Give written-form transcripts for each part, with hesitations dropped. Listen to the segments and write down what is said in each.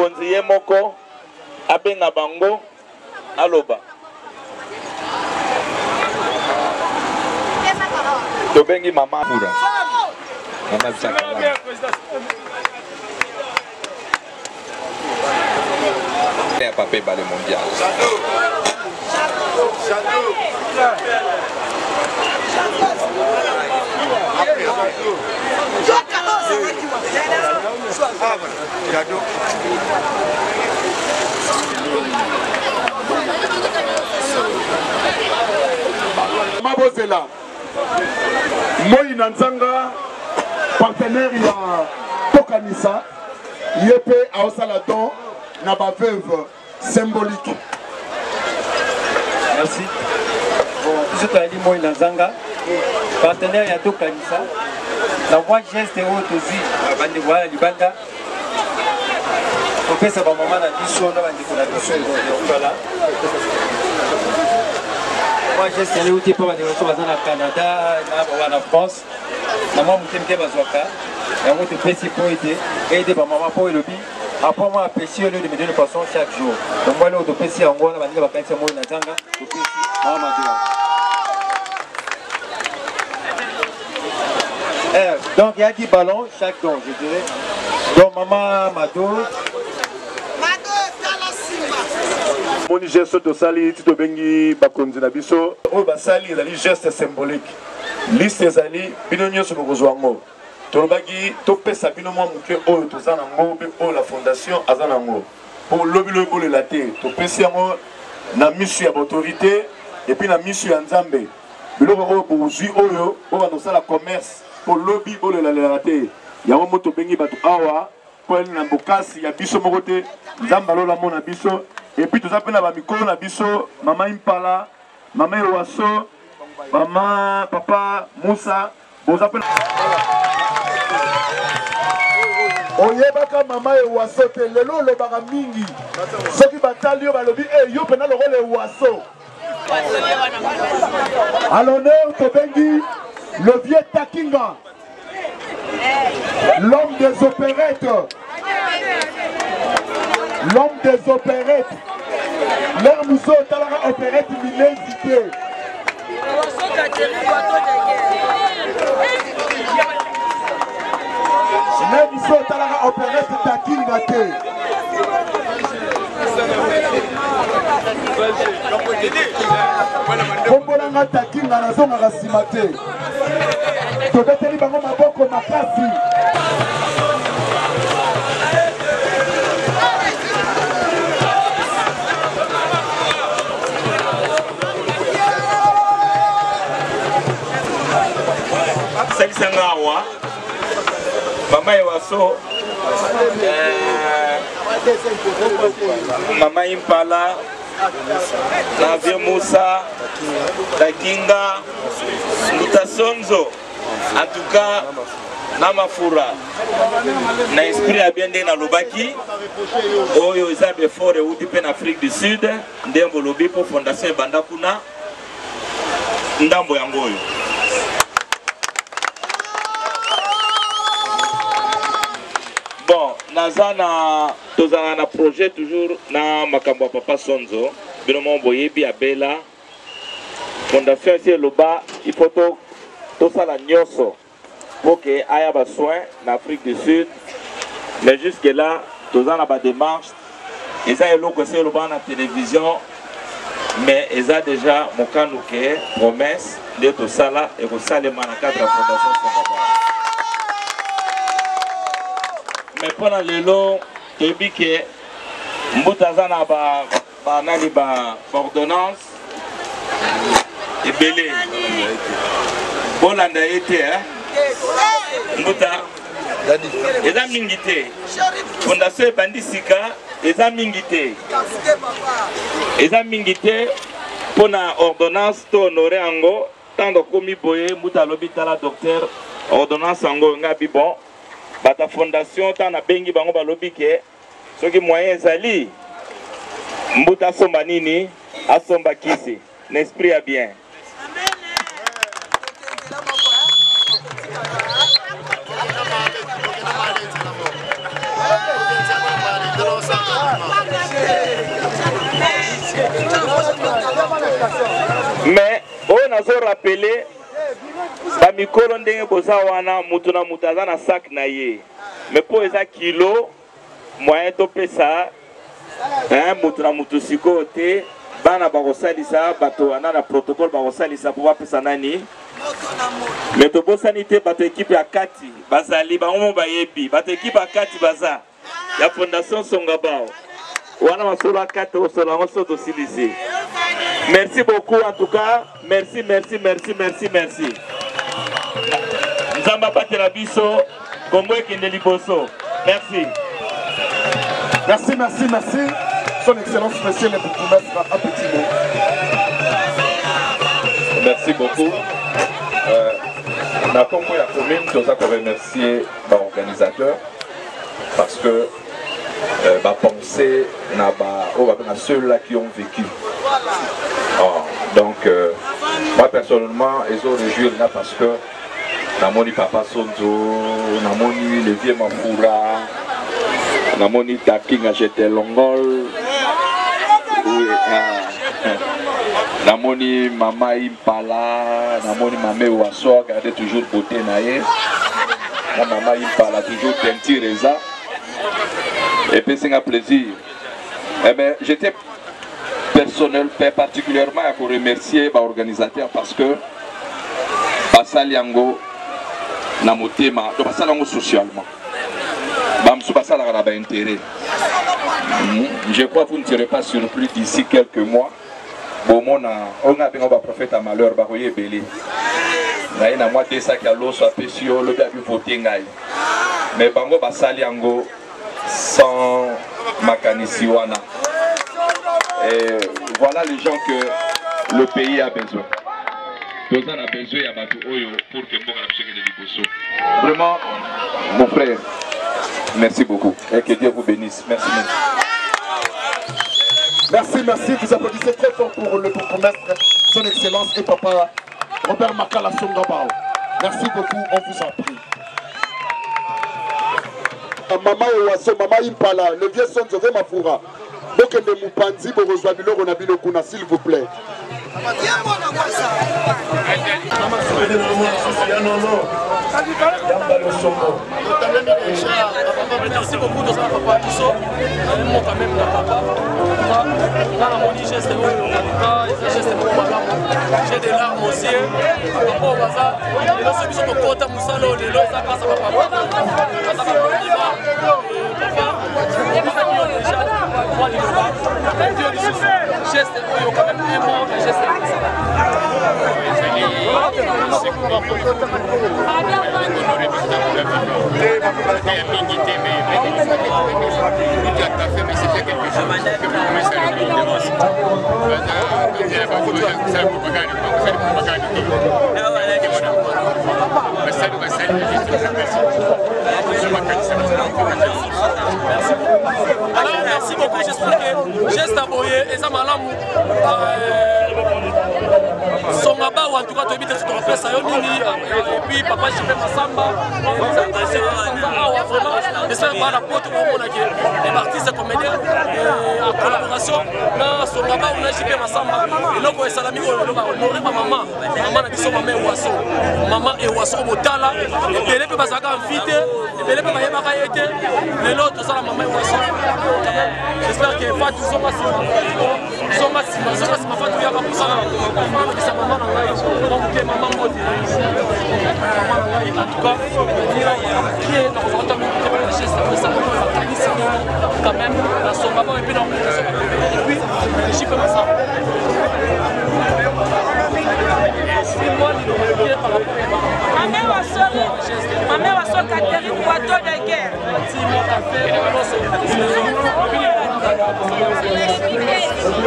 Mokonzi ye moko abenga bango aloba. Tobengi mama Kura. Mama Bisaka. Ya papa ebale mondial. Mabozela moi na nzanga partenaire ya tokanisa ye mpe aosala don na baveuve symbolique. Merci. Bon, biso toyali moi na nzanga partenaire ya tokanisa na mwa geste oyo tozwi bandeko wana libanda kopesa bamama na biso na bandeko na biso ya mwa geste yango euti mpo bandeko biso baza na canada na bawa na france na mwa moke moke bazwaka yango topesi mpo ete ede bamama mpo elobi Après moi apesi yo lieu de me donner poisson chaque jour. Donc moi leo topesi yango wana baninga bakanisi moi na zanga topesi mama Madura. Eh, donc il y a 10 ballons chaque don, je dirais. Donc maman Mado. Moni geste tosali ti tobengi bakonzi na biso oyo basali ezali geste symbolique liste ezali bino nyonso bokozwa yango Tolobaki topesa bino mwa moke oyo toza na ngo mpe oyo la fondation aza na ngo mpo lobi lobi bolela te. Topesi yango na misu ya baautorité epuis na misu ya Nzambe. Biloko oyo bozwi oyo bobanda kosala commerce mpo lobi bolelalelaka te. Yango mo tobengi bato awa mpo na bokasi ya biso moko te. Nzambe alola mona biso epuis toza mpe na bamikolo na biso mama Impala, mama Ewaso, mama papa Musa boza pe oyebaka mama ewaso te lelo olobaka mingi soki batali yo balobi e yo mpena lokola ewaso. À l'honneur tobengi le vieux Takinga, l'homme des opérettes, l'homme des opérettes. L'heure mosusu otalaka opérette milezi te. Me biso otalaka opérette Takinga te. Kombo na nga Takinga, nazongaka nsima te. Tobeteli bango maboko makasi. Salisa nga awa mama ewaso mama Impala na vieux Moussa Takinga Mbuta Sonzo en tout cas na mafura na esprit ya bien ndenge nalobaki oyo eza befort euti mpe na Afrique du Sud nde bolobi mpo fondation ebanda kuna ndambo yango oyo bon naza na tozalaka na projet toujours na makambo ya papa Sonzo bino moko boyebi abela fondation esi eloba il faut to tosala nyonso po ke aya ba soins na Afrique du Sud mais jusque là toza na ba démarches eza eloko esi eloba na télévision mais eza déjà mokano ke promesse nde tosala ekosalema na cadre ya fondation Songaba mais mpo na lelo toyebi ke mbuta aza na ba banani ba ordonnance ebele bolanda ye te eh? Mbuta eza mingi te fondation ebandi sika eza mingi te eza mingi te mpo na ordonnance to honore yango ntango akomi boye mbuta alobi tala docteur ordonnance yango ngai bi bon bata fondation ntango nabengi bango balobi ke soki moyen ezali mbuta asomba nini asomba kisi na esprit ya bien. Mais oyo nazo rappeler bamikolo ndenge boza wana, mutu na mutu aza na sac na ye, mais mpo eza kilo moyen topesa hein, mutu na mutu sikoyo te. Bana bakosalisa bato wana na protocole, bakosalisa mpo bapesa nani. Mais tobosani te bato ekipe ya kati bazali, bango mo bayebi bato ekipe ya kati baza ya Fondation Songabao wana. Masolo ya kati osolo yango so tosilisi. Merci beaucoup en tout cas, merci, merci, merci, merci, merci. Nzambe abatela biso, Kongo ekende liboso. Merci. Merci, merci, merci. Son Excellence, Monsieur le bourgmestre, un petit mot. Merci beaucoup. Na nkombo ya commune, toza koremercier baorganisateur parce que bapense na ba oyo babenga ceux-là qui ont vécu. Oh, donc moi personnellement ezo réjouir nga parce que namoni papa Sonzo, namoni le vieux Mafura, namoni Takinga Jete Longol, oui, ah, namoni mama Impala, namoni mame Waso, garde toujours beauté na ye, na mama Impala toujours teinture eza epesi nga plaisir. Eh ben, j'étais personnel particulièrement à remercier baorganisateur parce que basali yango na motema, donc basali yango socialement. Bamosusu basalaka na baintérêt. Je crois que vous ne serez pas surpris d'ici quelques mois bomona oyo nga abenga baprophète ya malheur bakoya ebele na ye na mwa desaki ya loso apesi yo lobi abi vote ngai. Mais bango basali yango sans makanisi wana. Et voilà les gens que le pays a besoin. Toza na besoin ya bato oyo pour que mboka na biso ekende liboso. Vraiment, mon frère, merci beaucoup et que Dieu vous bénisse. Merci, merci. Merci, merci. Vous applaudissez très fort pour le bourgmestre, Son Excellence et papa Robert Makala Songabao. Merci beaucoup, on vous en prie. Mama Owaso, Mama Impala, le vieux Sonzo Mafura. Bokende mupanzi bokozwa biloko na bino kuna, s'il vous plaît. Merci beaucoup tozala papa biso mo quand même na papa nga namoni geste oyo, en tout cas eza geste moko malamu. J'ai des larmes aux yeux. Papa oyo baza lelo, so biso tokota mosala oyo lelo eza grâce à bapapa, baza bamonument. Papa yo déjà mwa liloba yo lisusu geste oyo quand même un mot geste. Ezali honoré biso ya mingi te, mais ya café, mais c'était quelque chose que promesse ya lobi baza propagande, basali propagande te, basali basali merci. Alors merci beaucoup, j'espère que geste aboye eza malamu. Songa Bawa, en tout cas toyebi te soki tokopesa yo nini. Et puis papa JP Masamba awa, vraiment j'espère bana poto komonake les artistes comédiens en collaboration na Songa Bawa na JP Masamba. Eloko esalami oyo lelo bahonore bamama, mama na biso, mama Ewaso, mama Ewaso botala ebele mpe bazalaka mfi te, ebele mpe bayebaka ye te. Lelo tozala mama Ewaso. J'espère que Fatu zonga nsima, zonga nsima, zonga nsima. Fatu yaka kosala bisa mama na ngai moke, mama mbote, mama na ngai. En tout cas kie nakozwa ta mingi te mpona geste esala bakanisi quand même na Songa Bao et puis na et puis JP Masamba. Moi liloba moke par rapport. Mame Wasoli, Mame Waso Catherine, bateau de guerre. Ti mwa café nyonso.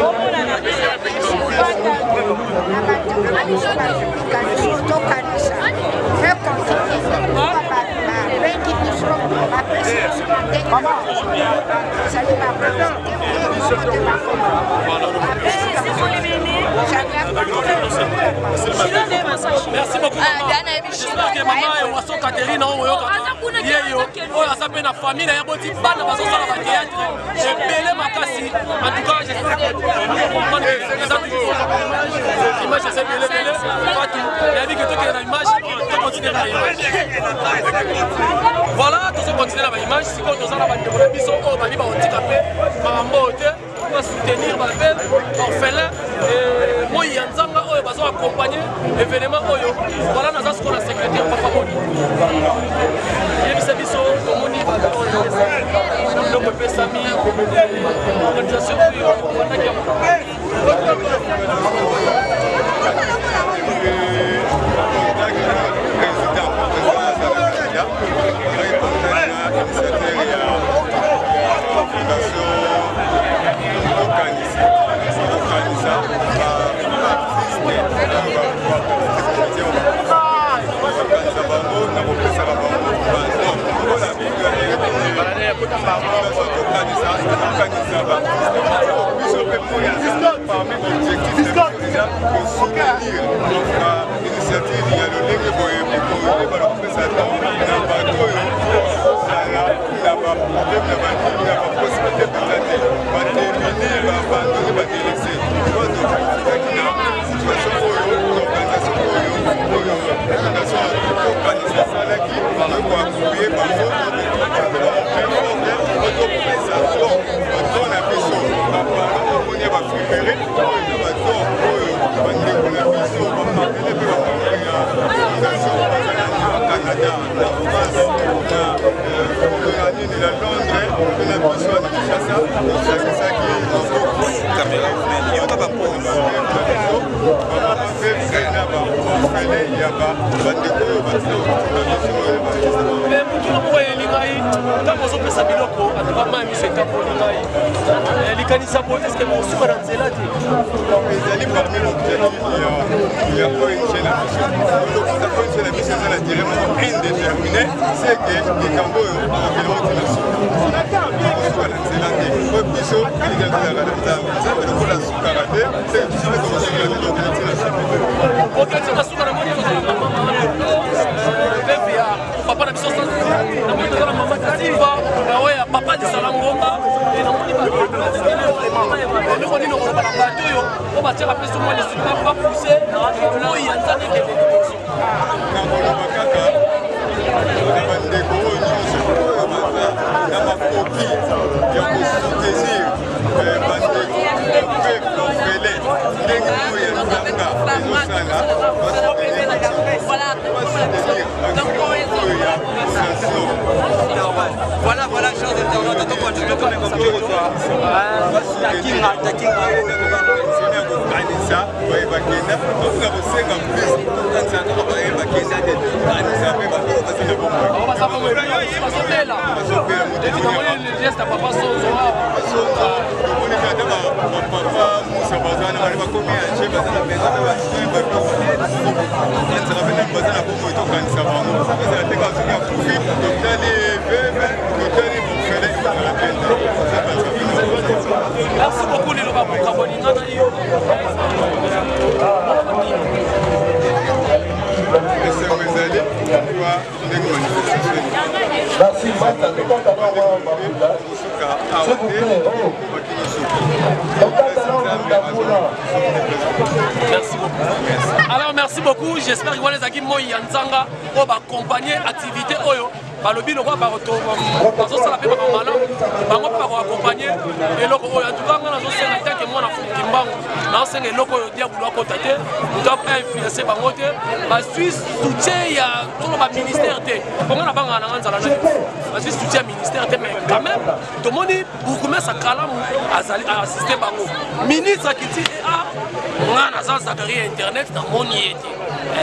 Omonana te. Tokanisa très compliqué, babengi biso, bapesi biso na ndenge ezali baprésente moko te, bapesi. Merci beaucoup mama. J'espère que mama Ewaso Catherine oyo oyokaka ye yo oyo aza mpe na famille na ye, boti bana bazosala bathéâtre ebele makasi. En tout cas j'espère que comprendre eza toujours. Image eza ebele ebele. Fatou, nayebi ke tokende na image, tokontinue na image. Voilà, tozokontinue na baimage. Sikoyo toza na bandeko na biso oyo babi bakotika mpe makambo oyo te basoutenir baveuve orphelin moi ya nzanga oyo bazo accompagne événement oyo. Voilà, naza sikoyo na secrétaire papa boni yebisa biso, tomoni bato oyo biloko epesami, organisation oyo obandaki yango. Parmi objectif eza kosoutenir initiative ya lolenge boye koyeba kopesa don na bato oyo kozala na baproblème na banini na bapossibilité mpenza te, badémunis, baabandonnés, badélaissés. Tokaki na situation oyo, organisation oyo fondation Tokanisa esalaki, tokoappuyer bango, topesa don, badon na biso, bapardon omoni ya bafripere oyo na badon oyo bandeko na biso, bapartenaire mpe bamembre ya fondation bazala na Canada, na France, na nini, na Londres mpe na biso na Kinshasa. Tosangisaki maboko na biso, bamama veuve na baorphelin ya bandeko oyo batina kotinda biso oyo. Mais motuna moko eyeli ngai ntango ozopesa biloko, atuka mai miso etamboli ngai, likanisa boye, eske mosuka na nzela te? Ezali parmi l'objectif ya ONG na biso. Lokola ONG na biso eza na durée moko indéterminé, c'est que likambo oyo tokokende oti na suka, tokosuka na nzela te. Po biso elikya tozalaka na Nzambe. Nzambe lokola asukaka te, c'est biso mpe tokosuka te, tokokende ti na suka. Okende na suka. Namoni tozala na mama veuve ya papa na biso, namoni toza na mama Silva na oyo ya papa Lisala Ngomba. Namoni eloko nini okoloba na bato oyo po batiaka mpe so mwa lisusu bapousse moi ya Nzambe ekende liboso? Nakoloba kaka na bandeko oyo nyonso oyo baza na makoki ya kosoutenir bandeko mpe orphelin ndenge oyo ya Nzanga ezosala, basoutenir basoutenir action oyo ya fondation. Voilà, voilà, chers internautes, donc on basoutenir kokanisa baye bakenda. Tokoka kosenga plus, tokanisa kaka baye bakenda te, tokanisa mpe bato oyo baza na bomoi. Bazobela. Bazobela. Geste ya papa Sonzo awa. Sonzo, tomoni kaka bapapa Musa baza na bale bakomi age, baza na besoin mpe basoin. Bato okanisaka mpe ntango baza na bomoi, tokanisa bango. Ezala te kaka soki akufi totali veuve, totali orphelin, ezala te. Tokanisa mpe. Merci beaucoup. Liloba bokabwani nga na yo. Esengo ezali kwa ndenge manifestation kosuka awa te, bakino suka. Merci beaucoup. Alors merci beaucoup, j'espère que wana ezalaki moi ya Nzanga oyo baaccompagne activité oyo. Balobi lokola bazosala mpe makambo malamu, bango mpe bakoaccompagne eloko oyo. Antuka nga nazosenga tanke mwana Kimbangu, nazosenga eloko oyo diabulu akota te, moto ainfluence bango te, bazwi soutien ya tolo baministère te. Ponga na bangaka nanga nzala na bazwi soutien ya ministère te, mais quand même tomoni bourgmestre Kalamu azali assiste bango, ministre akiti a nga naza Zakari ya internet, namoni ye te.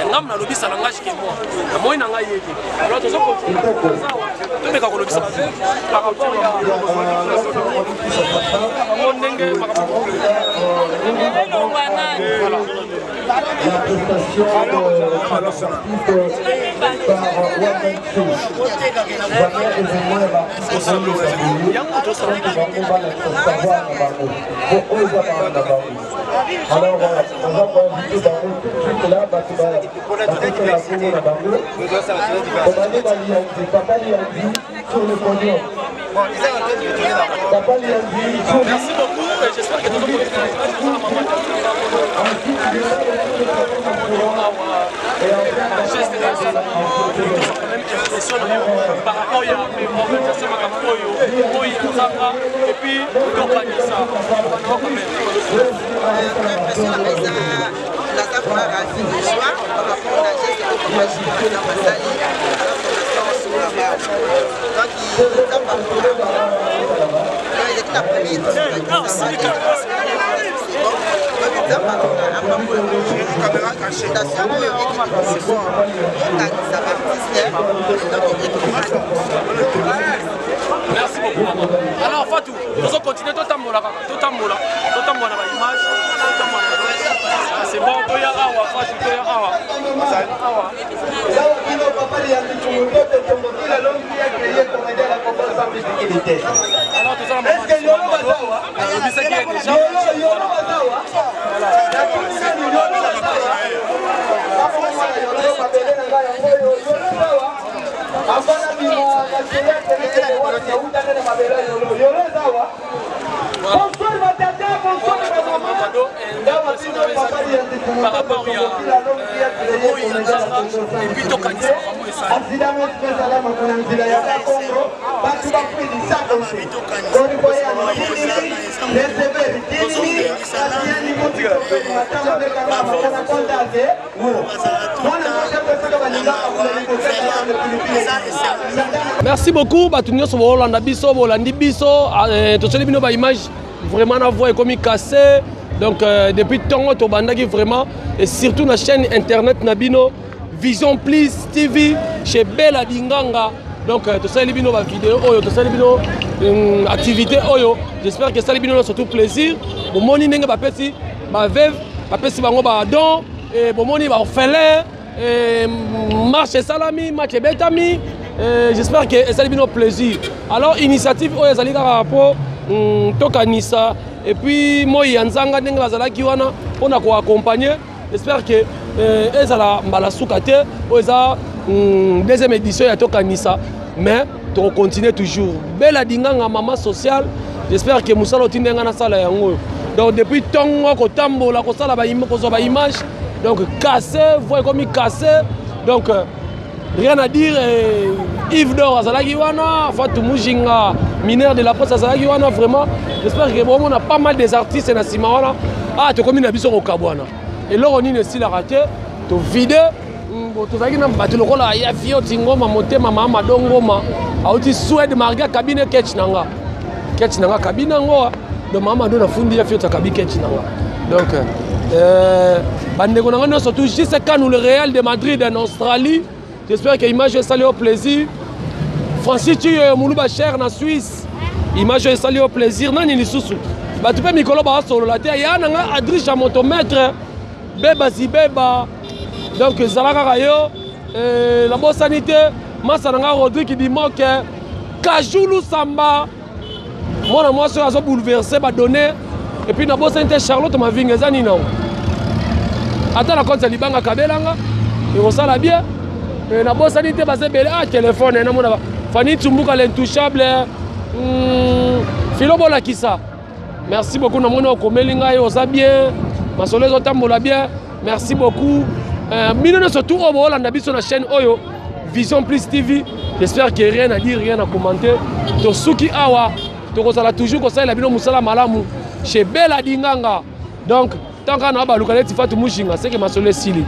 Ngambo nalobisa langage ke moi namoni na ngai ye te. Alors tozo tomeka kolobisa par rapport ya bango ndenge makambo. Voilà. La prestation de l'artiste par One Man Show. Jamais événement ya baartiste oyo bango balakisa savoir na bango po oyo eza bango na bango. Alors on va koinvite bango tout de suite là, bato bakotela bongo na bango. Obandi Balianzi, papa Lianzi sur le podium. Papa Lianzi sur Merci beaucoup et j'espère que tozo continuer. ndenge esalami, tozwa quand même impression na yo par rapport ya organisation makambo oyo oyo ezanga et puis tokanisa liloba na yo quand même. Impression na ngai eza naza vraiment ravi de joie par rapport na geste oyo papa Jipito na basali na fondation Solola Bao. Donc eza parcours donc ezalaki na première édition c'est bon. Donc nzambe alonga apambola fondation oyo ekende liboso ekanisa baartiste donc ekende. Merci beaucoup maman. Alors Fatou, tozo continuer totambola kaka, totambola, totambola na ba image, totambola na ba image. Ah, c'est bon, toya awa Fatou, toya awa. Awa. Alors tozala maman nalobisaki ye déjà. Par rapport ya oyo ya nzanga et puis tokanisa makambo esali. Merci beaucoup bato nyonso bolanda biso, bolandi biso, tosoli bino baimage vraiment na voix ekomi cassé. Donc depuis ntongo tobandaki vraiment, et surtout na chaîne internet na bino Vision Plus TV chez Bella Dinganga. Donc tosali bino ba vidéo oyo, tosali bino activité oyo, j'espère que esali bino surtout plaisir. Bomoni ndenge bapesi ba veuve, bapesi bango ba don, et bomoni ba orphelin, et marche esalami, match ebetami. J'espère que esali bino plaisir. Alors initiative oyo ezali kaka po tokanisa et puis moi ya nzanga ndenge bazalaki wana mpona koaccompagner. J'espère que ezala mbala suka te, oyo eza deuxième édition ya tokanisa, mais tokocontinue toujours. Bella Dinganga, mama sociale, j'espère que mosala otindi nga nasala yango oyo. Donc depuis ntongo kotambola, kosala kozwa baimage, donc cassé, voix ekomi cassé, donc rien à dire. Yves Dor azalaki wana, Fatou Mujinga, mineur de la presse azalaki wana. Vraiment j'espère que bomona pas mal des artistes na nsima wana. Ah, tokomi na biso kokabwana, eloko nini esilaka te, tovide tozalaki na bato lokola ya Fioti Ngoma, motema mama Dongoma auti Suède, marga kabine ketch na nga, ketch na nga kabine yango. Donc mama do nafundi ya Fioti akabi ketch na nga. Donc bandeko na nga nyonso tout juste Kanu, le Real de Madrid en Australie, j'espère que image esali yo plaisir. Francis Tuyo Muluba cher na Suisse, image esali yo plaisir. Nani lisusu bato mpe mikolo baasolola te ya na nga Adricha motomètre beba zibeba. Donc ezala kaka yo, nabosani te masa na nga Rodrigue Dimoke Kajulu Samba, mwana mwasi oyo azobouleverse badonné. Et puis nabosani te Charlotte Mavinga, eza nini nango ata na compte ya libanga kabelanga ekosala bien. Nabosani te baza ebele. Ah, telefone namona Fani Tumbuka l'intouchable, Filo bolakisa, merci beaucoup. Namoni okomeli ngai, oza bien, masolo ezotambola bien, merci beaucoup. Bino nyonso tout oyo boolanda biso na chaîne oyo Vision Plus TV, j'espère que rien à dire, rien à commenter, tosuki awa. Tokozala toujours kosalela bino mosala malamu chez Bella Dinganga. Donc tant kaka na baluka neti Fatou Mushinga, seke masolo esili.